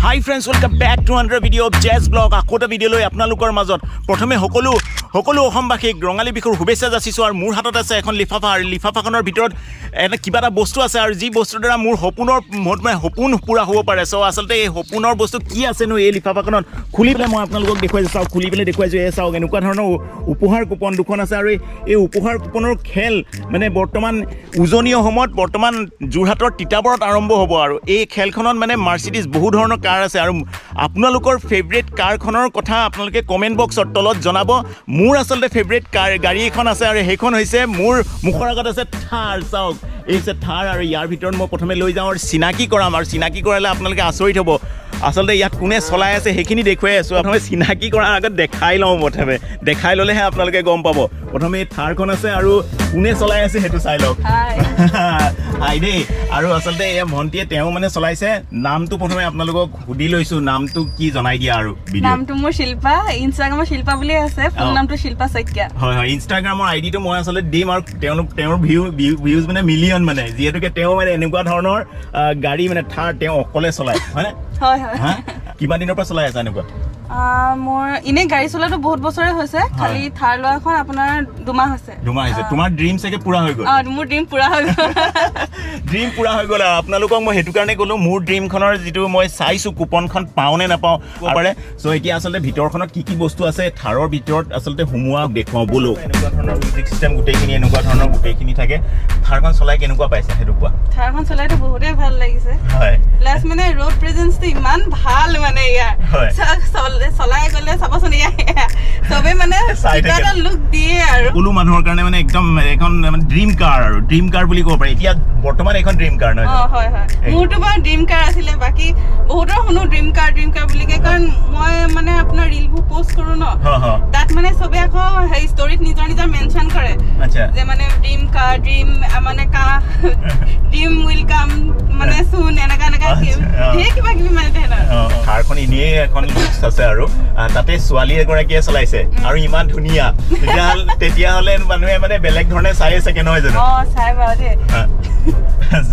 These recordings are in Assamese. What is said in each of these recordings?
Hi friends, welcome back to another video of Jazz Blog. আকৌ এটা ভিডিঅ' লৈ আপোনালোকৰ মাজত। প্ৰথমে সকলো সকলো অসমবাসীক ৰঙালী বিহুৰ শুভেচ্ছা যাচিছোঁ। আৰু মোৰ হাতত আছে এখন লিফাফা আৰু লিফাফাখনৰ ভিতৰত এটা কিবা এটা বস্তু আছে আৰু যি বস্তুৰ দ্বাৰা মোৰ সপোনৰ মোৰ মানে সপোন পূৰা হ'ব পাৰে। চ' আচলতে এই সপোনৰ বস্তু কি আছেনো এই লিফাফাখনত, খুলি পেলাই মই আপোনালোকক দেখুৱাইছোঁ। চাওক, খুলি পেলাই দেখুৱাইছোঁ। এই চাওক, এনেকুৱা ধৰণৰ উপহাৰ কুপন দুখন আছে। আৰু এই উপহাৰ কুপনৰ খেল মানে বৰ্তমান উজনি অসমত, বৰ্তমান যোৰহাটৰ তিতাবৰত আৰম্ভ হ'ব। আৰু এই খেলখনত মানে মাৰ্চিডিজ, বহু ধৰণৰ কাৰ আছে। আৰু আপোনালোকৰ ফেভৰেট কাৰখনৰ কথা আপোনালোকে কমেণ্ট বক্সৰ তলত জনাব। মোৰ আচলতে ফেভৰেট কাৰ গাড়ী এখন আছে আৰু সেইখন হৈছে, মোৰ মুখৰ আগত আছে থাৰ। চাওক, এই হৈছে থাৰ। আৰু ইয়াৰ ভিতৰত মই প্ৰথমে লৈ যাওঁ আৰু চিনাকি কৰাম। আৰু চিনাকি কৰালে আপোনালোকে আচৰিত হ'ব, আচলতে ইয়াত কোনে চলাই আছে সেইখিনি দেখুৱাই আছোঁ। প্ৰথমে চিনাকি কৰাৰ আগত দেখাই লওঁ। প্ৰথমে দেখাই ল'লেহে আপোনালোকে গম পাব। প্ৰথমে এই থাৰখন আছে আৰু কোনে চলাই আছে সেইটো চাই লওক। হাই। হাই দেই। আৰু আচলতে এয়া ভণ্টিয়ে, তেওঁ মানে চলাইছে। নামটো প্ৰথমে আপোনালোকক সুধি লৈছোঁ, নামটো কি জনাই দিয়া আৰু ভিডিঅ'ত। নামটো মোৰ শিল্পা। ইনষ্টাগ্ৰামত শিল্পা বুলিয়ে আছে, ফুল নামটো শিল্পা শইকীয়া। হয়, ইনষ্টাগ্ৰামৰ আই ডিটো মই আচলতে দিম। আৰু তেওঁলোক, তেওঁৰ ভিউজ মানে মিলিয়ন, মানে যিহেতুকে তেওঁ মানে এনেকুৱা ধৰণৰ গাড়ী, মানে থাৰ তেওঁ অকলে চলায়, হয়নে? হয়। হা, কিমান দিনৰ পৰা চলাই আছা এনেকুৱা? মোৰ এনেই গাড়ী চলোৱাটো বহুত বছৰে হৈছে, খালি থাৰ লোৱাখন আপোনাৰ 2 মাহ হৈছে। 2 মাহ হৈছে। তোমাৰ ড্ৰিম চাগে পূৰা হৈ গ'ল। অ, মোৰ ড্ৰিম পূৰা হৈ গ'ল। ড্ৰিম পূৰা হৈ গ'ল। আৰু আপোনালোকক মই সেইটো কাৰণে ক'লোঁ, মোৰ ড্ৰিমখনৰ যিটো মই চাইছোঁ, কুপনখন পাওঁ নে নাপাওঁ পাৰে। চ' এতিয়া আচলতে ভিতৰখনত কি কি বস্তু আছে, থাৰৰ ভিতৰত আচলতে সোমোৱা দেখুৱাওঁ ব'লক। এনেকুৱা ধৰণৰ মিউজিক চিষ্টেম গোটেইখিনি, এনেকুৱা ধৰণৰ গোটেইখিনি থাকে। থাৰখন চলাই কেনেকুৱা পাইছা সেইটো কোৱা। থাৰখন চলাইতো বহুতেই ভাল লাগিছে। প্লাছ মানে ৰোড প্ৰেজেঞ্চটো ইমান ভাল মানে ইয়াৰ। চলাই গ'লে চাবচোন, ইয়াৰ চবে মানে চাই কিবা থাকে। এটা লুক দিয়ে আৰু। সকলো মানুহৰ কাৰণে মানে একদম এখন মানে ড্ৰিম কাৰ আৰু ড্ৰিম কাৰ বুলি ক'ব পাৰি। এতিয়া বৰ্তমান এইখন ড্ৰিম কাৰ নহয় জানো? হয়, মোৰতো বাৰু ড্ৰিম কাৰ আছিলে। বাকী বহুতৰ শুনো ড্ৰিম কাৰ, ড্ৰিম কাৰ বুলি কয়। কাৰণ মই মানে আপোনাৰ ৰিলবোৰ পষ্ট কৰো ন, হ, হ। তাত মানে চবে আকৌ সেই ষ্টৰিত নিজৰ নিজৰ মেনশ্যন কৰে যে মানে ড্ৰিম কাৰ, ড্ৰিম মানে কা ড্ৰিম will কাম মানে চুন, এনেকা এনেকা ধেৰ কিবা কিবি মানে তেহেঁতৰ। থাৰখন এনেই এখন লুকছ আছে আৰু তাতে ছোৱালী এগৰাকীয়ে চলাইছে আৰু ইমান ধুনীয়া, তেতিয়াহ'লে মানুহে মানে বেলেগ ধৰণে চাই চাগে, নহয় জানো? অ, চাই বাৰু দেই।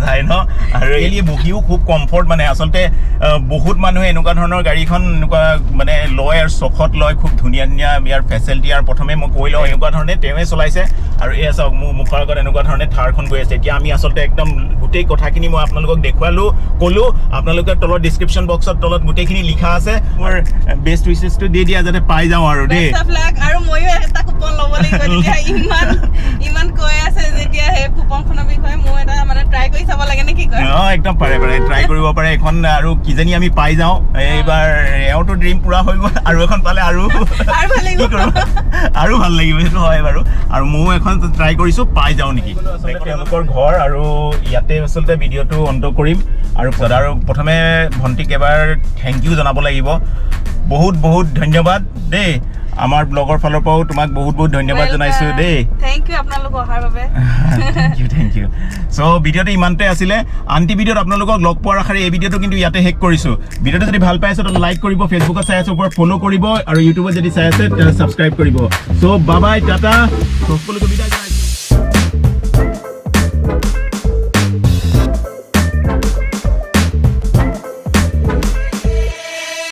চাই ন। আৰু এই বহিও খুব কমফৰ্ট। মানে আচলতে বহুত মানুহে এনেকুৱা ধৰণৰ গাড়ীখন এনেকুৱা মানে লয় আৰু চখত লয়। খুব ধুনীয়া ধুনীয়া ইয়াৰ ফেচিলিটি। আৰু প্ৰথমে মই কৈ লওঁ, এনেকুৱা ধৰণে তেওঁৱে চলাইছে। আৰু এয়া চাওক, মোৰ মুখৰ আগত এনেকুৱা ধৰণে থাৰখন গৈ আছে। এতিয়া আমি আচলতে একদম গোটেই কথাখিনি মই আপোনালোকক দেখুৱালোঁ, ক'লোঁ। আপোনালোকে তলত ডিছক্ৰিপশ্যন বক্সত তলত গোটেইখিনি লিখা আছে। মোৰ বেষ্ট উইচেছটো দি দিয়া, যাতে পাই যাওঁ আৰু দেই। Best of luck. আৰু ময়ো এটা কুপন ল'ব লাগিব তেতিয়া। ইমান ইমান কৈ আছে যেতিয়া সেই কুপনখনৰ বিষয়ে, ময়ো এটা মানে ট্ৰাই কৰি চাব লাগে নে কি কয়? অ, একদম পাৰে পাৰে, ট্ৰাই কৰিব পাৰে এখন। আৰু কিজানি আমি পাই যাওঁ এইবাৰ। এওঁতো ড্ৰিম পূৰা হৈ গ'ল, আৰু এখন পালে আৰু আৰু ভাল লাগিব। কি কৰোঁ, আৰু ভাল লাগিব, সেইটো হয় বাৰু। আৰু ময়ো এখন ট্ৰাই কৰিছোঁ, পাই যাওঁ নেকি। তেওঁলোকৰ ঘৰ আৰু ইয়াতে আচলতে ভিডিঅ'টো অন্ত কৰিম। আৰু প্ৰথমে ভণ্টিক এবাৰ thank U জনাব লাগিব। বহুত বহুত ধন্যবাদ দেই। আমাৰ ব্লগৰ ফালৰ পৰাও তোমাক বহুত বহুত ধন্যবাদ জনাইছোঁ দেই। Thank U আপোনালোক অহাৰ বাবে। Thank U, thank U. চ' ভিডিঅ'টো ইমানতে আছিলে। আনটি ভিডিঅ'ত আপোনালোকক লগ পোৱাৰ আশাৰে এই ভিডিঅ'টো কিন্তু ইয়াতে শেষ কৰিছোঁ। ভিডিঅ'টো যদি ভাল পাইছে, তেন্তে লাইক কৰিব, ফেচবুকত চাই আছে ওপৰত ফ'ল' কৰিব আৰু ইউটিউবত যদি চাই আছে, তেন্তে ছাবস্ক্ৰাইব কৰিব। চ' বাই বাই, টাটা, সকলোকে বিদায় জনাইছোঁ।